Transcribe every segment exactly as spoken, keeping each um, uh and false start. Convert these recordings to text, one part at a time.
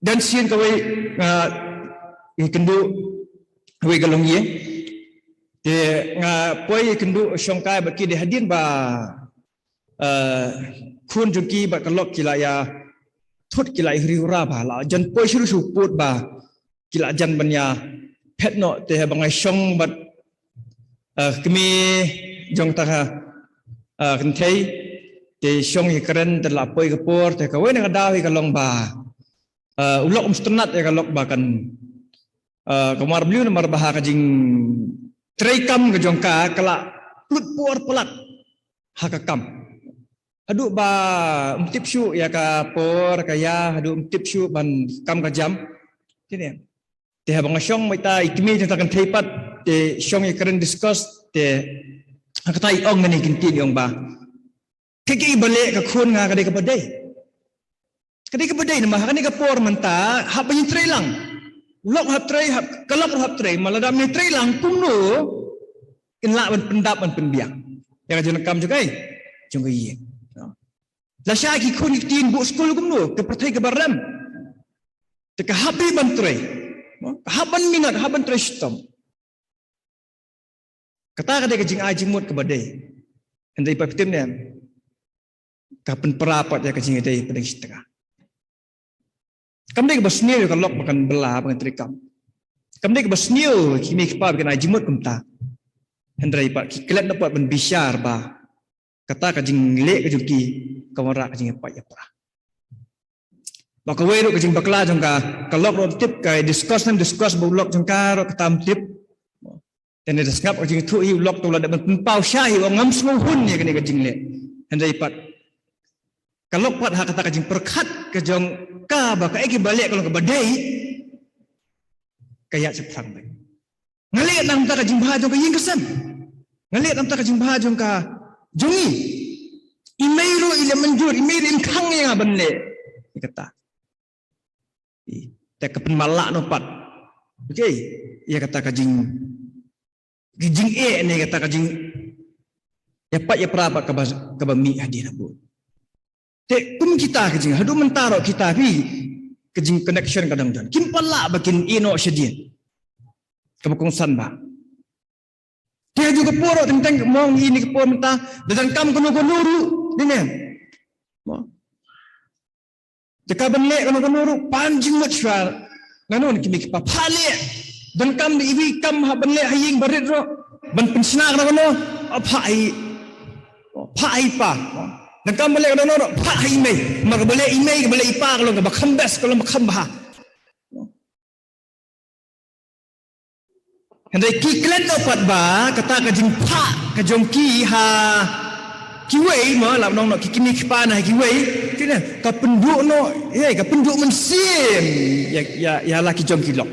Don sien kawei, ah, ïakynduh, kawei ka longïing. Te nga poi ïakynduh shongkai bad ki dei hadien ba, ah, khun jong ki bad ka lok ki la ïa thut, ki la ïa huri hura ba la jan poi shuh shuh pud ba ki la jan ban ïa phet noh. Te haba nga shong bad, ah, kmie jong kata ka, ah, kynthei, te shong ïakren, te la poi ka por, te kawei na ka daw hi ka long ba, ah, u lok um sngewtynnat ïa ka lok ba kan, ah, ka mar bliu namar ba ha ka jingtreikam ka jong ka, ka la pynlut por palat ha ka kam. Haduh ba um tip shuh ïa ka por ka ïa, haduh um tip shuh ban kam ka jam. Kine. Te haba nga shong bad ita i kmie jong kata ka kynthei pat, te shong ïakren discuss, te ha kata i ong ïa kane ka ktien, i ong ba, kaei kaei ba leh ka khun nga ka dei kaba dei. Ka dei kaba dei namar ha kane ka por mynta, hap ban ïeng trei lang. U lok hap trei, hap, ka lok ruh hap trei, ma lada ym ïeng trei lang kumno yn lah ban pyndap ban pynbiang ïa ka jingdonkam jong ka, jong ka ïing. Lashai ki khun ki ktien buh skul kumno, ka pyrthei kaba rem. Te ka hap hi ban trei. Ka hap ban minot, hap ban trei shitom. Kata ka dei ka jingai jingmut kaba dei. Hynrei pat phi tip ne em, ka pynpra pat ïa ka jingïadei pdeng shi tnga. Kam dei kaba sniew ïa ka lok ba kan bylla, ba kan treikam. Kam dei kaba sniew ki kmie ki kpa ba kin ai jingmut kumta. Hynrei pat ki klet noh pat ban bishar ba kata ka jingleh ka jong ki ka wanrah ka jingïapait ïapra. Ba kawei ruh ka jingbakla jong ka, ka lok ruh tip, ka discuss ne em discuss bad u lok jong ka ruh kata ym tip. Te hynda sngap ka jingïathuh hi, u lok te u la dep ban pynpaw shai hi, u ong ngam sngewhun ïa kane ka jingleh. Hynrei pat ka lok pat ha kata ka jingpyrkhat ka jong ka ba kaei kaei ba leh ka long kaba dei, ka ïaid shaphrang beit. Nga leh na ka bynta ka jingbha jong ka ïing ka sem. Nga leh na ka bynta ka jingbha jong ka, jong ngi. I mei ruh i la mynjur, i mei ruh i khang ïa nga ban leh. Ïa kata. I, te ka pynmatlah noh pat. Okay. Ïa kata ka jing, ka jingeh ne kata ka jing, ïapait ïapra pat kaba, kaba mih hadien habud. Te kum kita ka jing, haduh mynta ruh kita phi, ka jing connection ka dang don. Kim pat lah ba kin ïeh noh shadien. Kaba kongsan ba. Te ha kajuh ka por ruh, teng teng mo ngi ïohi ïa ka por mynta, da donkam kano kano ruh, dei ne em? Mo. Te ka ban leh kano kano ruh, pan jingmut shuwa. Nano na ki mei ki pa, phah leh. Donkam da iwei i kam hap ban leh ha ïing barit ruh, ban pynshna kano kano, phah ha i, phah ha i pa. Donkam ban leh kano kano ruh, phah ha i mei. Namar kaba leh i mei, kaba leh i pa ka long kaba kham best, ka long ba kham bha. Hynrei ki klet noh pat ba kata ka jingphah ka jong ki ha kiwei, mo, lah ban ong noh ki kmie ki kpa na ha kiwei, kine, ka pynduh noh, eh, ka pynduh mynsiem ïa, ïa, ïa la ki jong ki lok.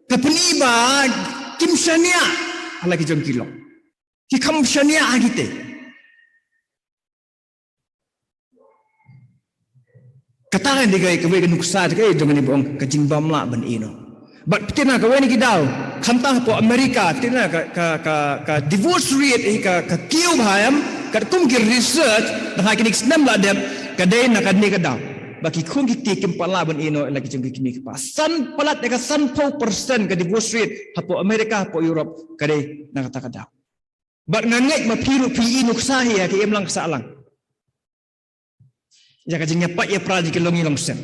Ka pyni ba kim shaniah ha la ki jong ki lok. Ki kham shaniah ha kite. Kata ka dei kawei ka nuksa te ka jong kane ba ong ka jingbym lah ban ïeh noh. Bad phi tip na kawei na ki daw, khamtam hapoh America, phi tip na ka, ka, ka, ka divorce rate, eh, ka, ka kiew bha em, katkum ki research, na ha kine ki snem la dep, ka dei na kane ka daw. Ba ki khun ki kti kim pat lah ban ïeh noh ïa la ki jong ki kmie ki kpa. San palat ïa ka sanphew percent ka divorce rate hapoh America, hapoh Europe, ka dei na kata ka daw. Bad nga ngeit ma phi ruh phi i nuksa hi ha ka imlang ka sahlang ïa ka jingïapait ïapra jong ki longïing longsem.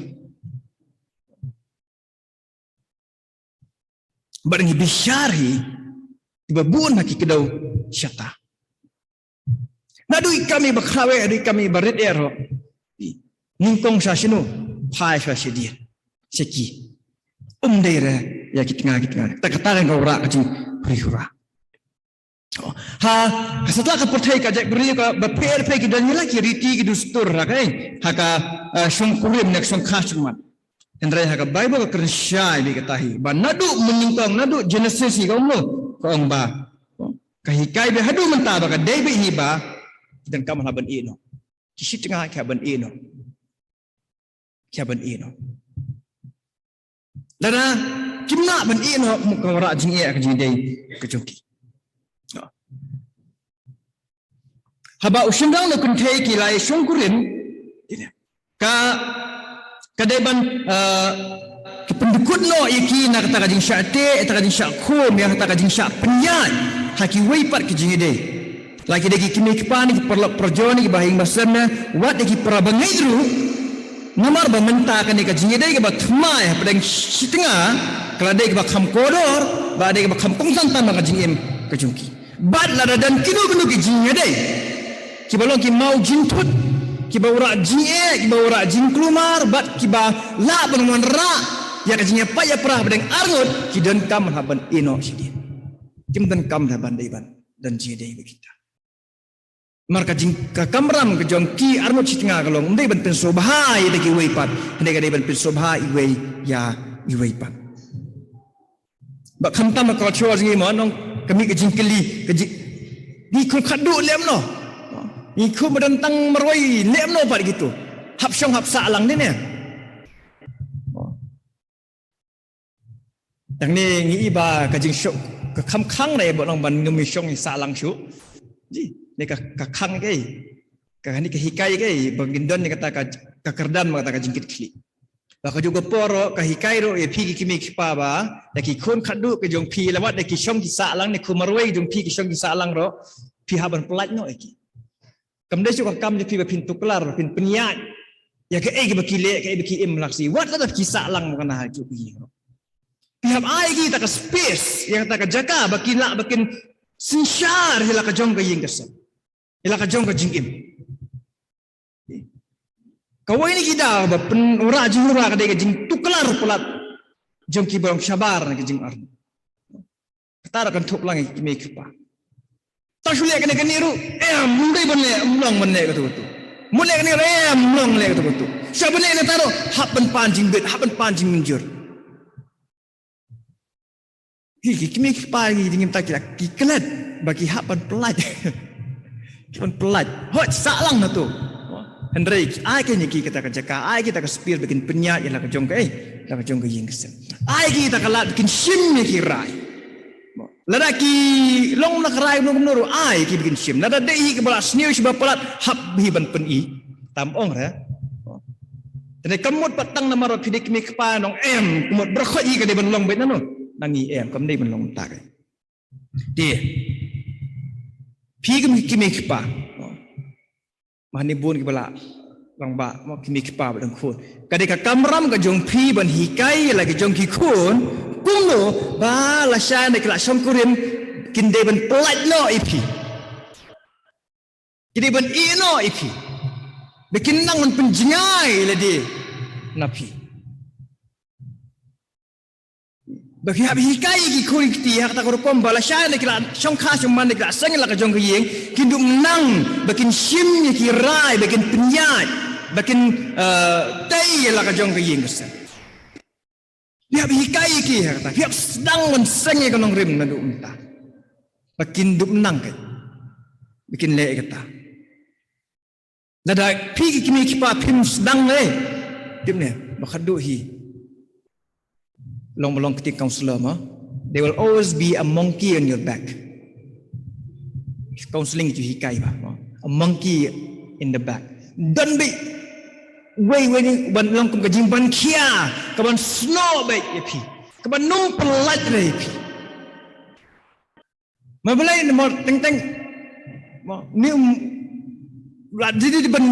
Bad ngi bishar hi kiba bun ha ki kdew shata. Naduh i kam iba khraw eh, naduh i kam iba rit eh ruh, nyngkong sha shano, phai sha shadien, sha ki. Um dei re ïa ki tnga, ki tnga. Kata, kata ka wanrah ka jinghuri hura. Ha, ha satlak ka pyrthei ka jaitbynriew kaba pher pher ki don ïa la ki riti ki dustur, ha ka, eh, ha ka, eh, shongkurim ne ka shongkha shongman. Hynrei ha ka Baibl ka kren shai beit kata hi ba naduh mynnyngkong, naduh Genesis hi ka ong, ka ong ba, ka hikai beit haduh mynta ba ka dei beit hi ba ki donkam ha ban ïeh noh. Ki shi tnga ki hap ban ïeh noh. Ki hap ban ïeh noh. Lada kim lah ban ïeh noh, ka wanrah jingeh ha ka jingïadei ka jong ki. Haba u shynrang ne u kynthei ki la ïa shongkurim, ka, Ka dei ban, ah, ki pyndukut noh ïa ki na kata ka jingshah teh, kata ka jingshah khum, ïa kata ka jingshah pynïaid ha kiwei pat ki jingïadei. La ki dei ki kmie ki kpa ne ki paralok parajor ne kiba ha ïing ba sem ne wat ïa ki para bangeit ruh. Namar ba mynta kane ka jingïadei kaba thymmai hapdeng shi tnga ka la dei kaba kham kordor, ba dei kaba kham kongsan tam ha ka jingim ka jong ki. Bad lada don kino kino ki jingïadei kiba long ki maw jingthut, kiba wanrah jingeh, kiba wanrah jingkulmar, bad kiba lah ban wanrah ïa ka jingïapait ïapra hapdeng arngut, ki donkam hap ban ïeh noh shadien. Kim donkam hap ban dei ban don jingïadei bad kita. Namar ka jing, ka kamram ka jong ki arngut shi tnga ka long ym dei ban pynsngewbha ïa kiwei pat, hynrei ka dei ban pynsngewbha iwei ïa iwei pat. Ba khamtam ka culture jong ngi mo, nong ka mih ka jingkylli, ka jing, ngi khun khatduh lem noh. Ngi khun ba don tang marwei lem noh pat kito. Hap shong hap sah lang ne ne. Tang ne ngi i ba ka jingshong, ka kham khang re ba nong ban ngim shong sah lang shuh. Ji, ne ka, ka khang kai. Ka hani ka hikai kai, ba ngin don ne kata ka, ka kyrdan ma kata ka jingkit khlieh. Ba ka juh ka por ruh, ka hikai ruh ïa phi ki kmie ki kpa ba ïa ki khun khatduh ka jong phi, la wat ïa ki shong ki sah lang ne khun marwei jong phi ki shong ki sah lang ruh, phi hap ban pyllait noh ïa ki. Kam dei shuh ka kam jong phi ba phin tuklar, phin pynïaid ïa kaei kaba ki leh, kaei ba ki im, la ka sngi wat lada ki sah lang ma kane ha juh ka ïing ruh. Phi hap ai ïa ki kata ka space, ïa kata ka jaka ba kin lah, ba kin synshar ïa la ka jong ka ïing ka sem, ïa la ka jong ka jingim. Kawei na ki daw ba pynwanrah jingwanrah ka dei ka jingtuklar palat jong kiba long shabar na ka jingarngut. Kata ruh kan thup lang ïa ki kmie ki kpa. Tang shu leh kane kane ruh, em, ym dei ban leh, ym long ban leh kato kato. Mut leh kane ruh, em, ym long leh kato kato. Sha ban leh kata ruh, hap ban pan jingbit, hap ban pan jingmynjur. Hi, ki kmie ki kpa ngi jingim ta ki la, ki klet ba ki hap ban pyllait. Ki ban pyllait. Hooid, sah lang na to. Hynrei ai kane ki kata ka jaka, ai kita ka space ba kin pynïaid ïa la ka jong ka, eh, la ka jong ka ïing ka sem. Ai kita ka lad ba kin shim ïa ki rai. Lada ki long na ka rai kumno kumno ruh, ai ki ba kin shim. Lada dei hi kaba la sniew shi ba palat, hap hi ban pyni. Tam ong re. Te ne kam mut pat tang namar ba phi dei kmie kpa nong em, ka mut ba khot hi ka dei ban long beit nano. Nang i em, kam dei ban long ta ka. Te phi ki kmie ki kpa. Mane bun kiba la long ba mo kmie ki kpa ba dang khun. Ka dei ka kamram ka jong phi ban hikai ïa la ki jong ki khun kumno ba lashai ne ki la shongkurim kin dei ban pyllait noh ïa phi. Ki dei ban ïeh noh ïa phi. Ba kin nang ban pynjngai lade na phi. Ba ki hap hikai ïa ki khun ki kti ha kata ka rukom ba lashai ne ki la shongkha shongman ne ki la seng ïa la ka jong ka ïing, kin dup nang ba kin shim ïa ki rai, ba kin pynïaid, ba kin, eh, tei ïa la ka jong ka ïing ka sem. Phi hap hikai ïa ki ha kata, phi hap sdang ban seng ïa ka nongrim naduh mynta. Ba kin dup nang ka, ba kin leh ïa kata. Lada phi ki kmie ki kpa phim sdang leh, tip ne, ba khadduh hi. Long ba long kti counsellor mo. There will always be a monkey on your back. Counselling ju hikai ba mo. A monkey in the back. Don beit wei wei ni ban long kum ka jingban khia, ka ban snoh beit ïa phi, ka ban ym pyllait re ïa phi. Ma balei ne mo teng teng. Mo ni um la di di ban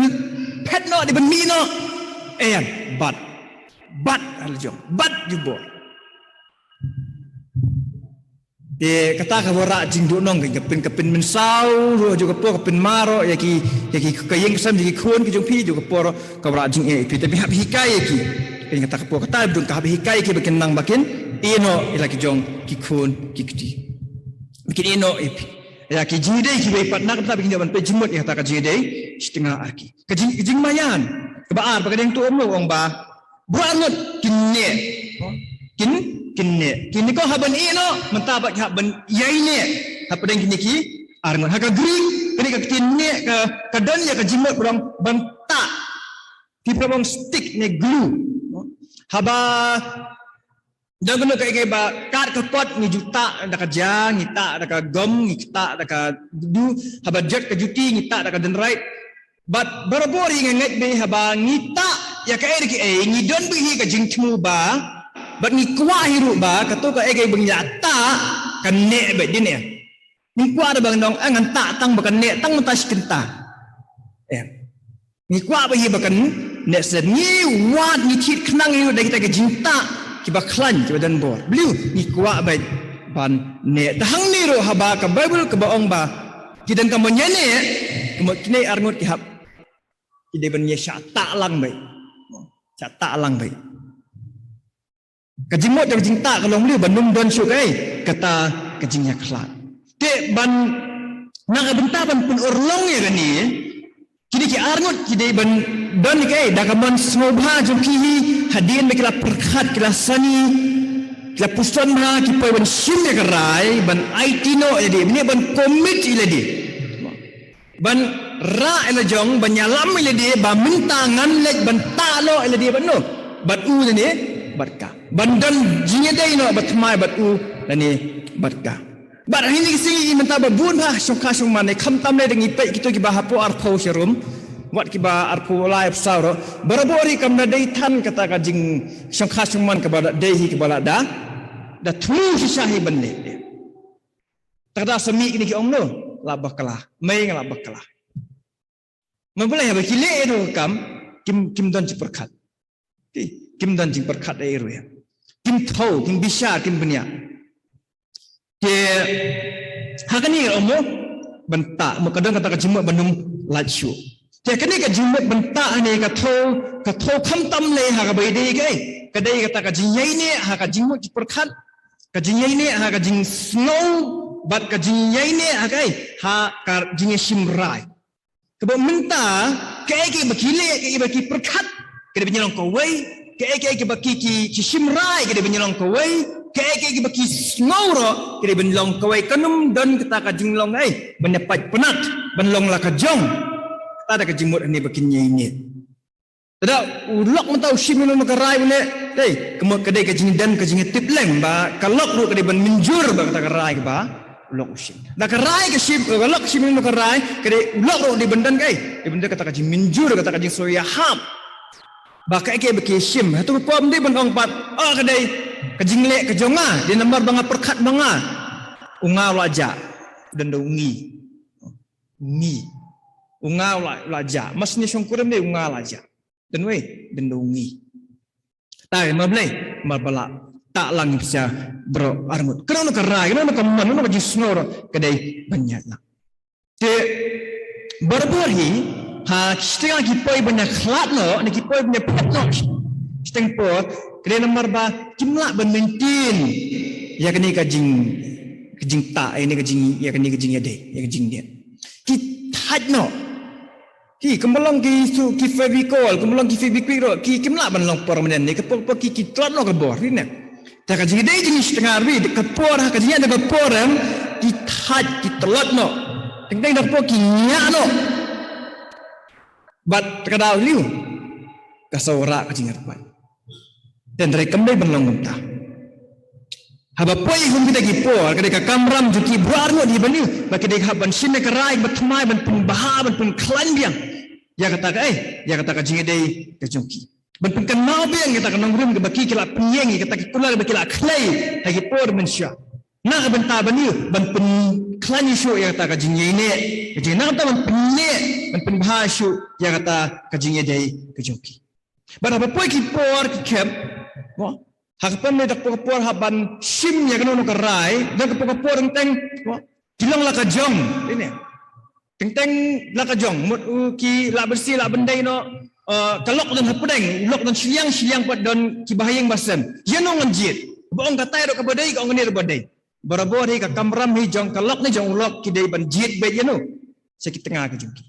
phet noh, di ban mih noh. Em, bad. Bad ha la jong. Bad jubor. Te kata ka wanrah jingduhnong ka pyn, ka pynmynsaw ruh ha juh ka por, ka pynmar ruh ïa ki, ïa ki ka ïing ka sem, ïa ki khun ki jong phi ha juh ka por. Ka wanrah jingeh ïa phi, te phi hap hikai ïa ki. Phi kata ka por kata bun ka hap hikai ïa ki ba kin nang ba kin ïeh noh ïa la ki jong ki khun ki kti. Ba kin ïeh noh ïa phi. Ïa ki jingïadei kiwei pat na ka bynta ba kin ïoh ban peit jingmut ïa kata ka jingïadei shi tnga ar ki. Ka jing, ka jingmaïan kaba ar ba ka dei to, ong, ong ba baroh arngut kin neh. Kin, kin neh. Kine ko hap ban ïeh noh, mynta ba ki hap ban ïai neh. Hapdeng kine ki arngut. Ha ka Greek kane ka ktien neh ka, ka don ïa ka jingmut ba long ban tah. Ki pynbong stick ne glue. Haba don kano kaei kaei ba kat ka kot ngi ju tah da ka ja, ngi tah da ka gum, ngi tah da ka du, haba jot ka juti ngi tah da ka dendrite. Bad barabor ïa nga ngeit beit haba ngi tah Ïa kaei re kaei, ngi don beit hi ka jingthmu ba, bad ngi kwah hi ruh ba, kato kaei kaei ba ngi la tah, kan neh beit, dei ne. Ngi kwah da ba ngan ong, eh, ngan tah tang ba kan neh, tang mynta shi kynta. Eh. Ngi kwah beit hi ba kan neh shen, ngi wad ngi thied khnang hi ruh da kita ki jingtah kiba khlaiñ kiba don bor. Balei? Ngi kwah beit ban neh. Te hangne ruh haba ka Baibl kaba ong ba ki donkam ban ïa neh, kumno kine ar ngut ki hap, ki dei ban ïa shah tah lang beit. Shah tah lang beit. Ka jingmut jong ka jingtah ka long balei? Ban ym don shuh kaei, kata ka jingïakhlad. Te ban, na ka bynta ban pynurlong ïa kane, kine ki ar ngut ki dei ban don kaei, da ka mon sngewbha jong ki hi, hadien ba ki la pyrkhat, ki la sani, ki la puson bha, ki poi ban shim ïa ka rai, ban aiti noh ïa lade, ban commit ïa lade. Ban rah ïa la jong, ban ïalam ïa lade ba mynta ngan leit ban tah noh ïa lade bad no, bad u lane bad ka. Ban don jingïadei noh ba thymmai bad u lane bad ka. Bad ha kine ki sngi mynta ba bun bha shongkha shongman, khamtam lei da ngi peit kito kiba hapoh arphew sharum, wat kiba arphew lai arphew saw ruh, barabor hi kam da dei than kata ka jingshongkha shongman kaba da dei hi kaba la da, da thmu shisha hi ban leh. Te ka da sa mih kine ki ong no, la bakla. Mei nga la bakla. Namar balei? Haba ki leh ïa ka kam, kim, kim don jingpyrkhat. Ki, kim don jingpyrkhat ei ruh ïa. Kim thew, kim bishar, kim bniah. Te ha kane ka ong mo, ban tah, mo ka don kata ka jingmut ban ym lait shuh. Te kane ka jingmut ban tah ne ka thew, ka thew khamtam lei ha kaba ïadei kaei. Ka dei kata ka jingïaineh ha ka jingmut jingpyrkhat, ka jingïaineh ha ka jingsngew, bad ka jingïaineh ha kaei, ha ka jingïashim rai. Kaba mynta, kaei kaei ba ki leh, kaei ba ki pyrkhat, ka dei ban ïalong kawei, kaei kaei ba ki, ki, ki shim rai, ka dei ban ïalong kawei, kaei kaei ba ki sngew ruh, ka dei ban long kawei, kan ym don kata ka jinglong ei, ban ïapait pynat, ban long la ka jong. Kata da ka jingmut hangne ba kin ïaineh. Te da u lok mynta u shim ïa kano kano ka rai u leh, dei, ka mut ka dei ka jingdem ka jingïatip lem ba ka lok ruh ka dei ban mynjur ba kata ka rai kaba u lok u shim. Da ka rai ka shim, ka lok shim ïa kano kano ka rai, ka dei u lok ruh dei ban don kaei, dei ban don kata ka jingmynjur, kata ka jingsngewhap. Ba kaei kaei ba ki shim, hato ka por ym dei ban ong pat, oh ka dei ka jingleh ka jong nga, dei namar ba nga pyrkhat ma nga. U nga u la jah, don da u ngi. U ngi. U nga u la, u la jah. Mas ne shongkurim dei u nga u la jah. Don wei, don da u ngi. Te namar balei, namar ba la tah lang ïa pisa baroh arngut. Kano kano ka rai, kano kano ka mon, kano kano ka jingsngew ruh, ka dei ban ïaid lang. Te barabor hi, ha ki shiteng ki poi ban ïakhlad noh, ne ki poi ban ïaphet noh. Shiteng por, ka dei namar ba kim lah ban maintain ïa kane ka jing, ka jingtah, ïa kane ka jing, ïa kane ka jingïadei, ïa ka jingïadei. Ki thait noh. Ki, kumba long ki su, ki Fevicol, kumba long ki Fevikwik ruh, ki, kim lah ban long permanent ne, ka por, por ki, ki tlot noh ka bor, ri ne. Te ka jingïadei jingshiteng arbi, ka por, ha ka jingïadei ka por em, ki thait, ki tlot noh. Teng teng da ka por ki ñiah noh. Bad te ka daw liu, ka saw rah ka jingïarap. Te hynrei kam dei ban long kumta. Haba poi kum kita ki por, ka dei ka kamram jong ki baroh arngut hi ban ïoh, ba ki dei hap ban shim ïa ka rai ba thymmai, ban pynbha, ban pynkhlaiñ biang ïa kata kaei, ïa kata ka jingïadei ka jong ki. Ban pynkynmaw biang ïa kata ka nongrim kaba ki, ki la pynïeng, ïa kata ki kular ba ki la khlei ha ki por mynshuwa. Na ka bynta ban ïoh, ban pynkhlaiñ shuh ïa kata ka jingïaineh ka jong ki, na ka bynta ban pynneh, ban pynbha shuh ïa kata ka jingïadei ka jong ki. Bad haba poi ki por ki khep, mo, ha ka por ne da ka por, ka por hap ban shim ïa kano kano ka rai, da ka por, ka por teng teng, mo, ki long la ka jong, ri ne. Teng teng la ka jong, mut u ki la bynsi la byndei noh, eh, ka lok don hapdeng, u lok don shiliang, shiliang pat don kiba ha ïing ba sem. Ïa no ngan jied? Ba ong katai ruh kaba dei, ka ong kane ruh ba dei. Barabor hi ka kamram hi jong ka lok ne jong u lok ki dei ban jied beit ïa no. Sha ki tnga ka jong ki.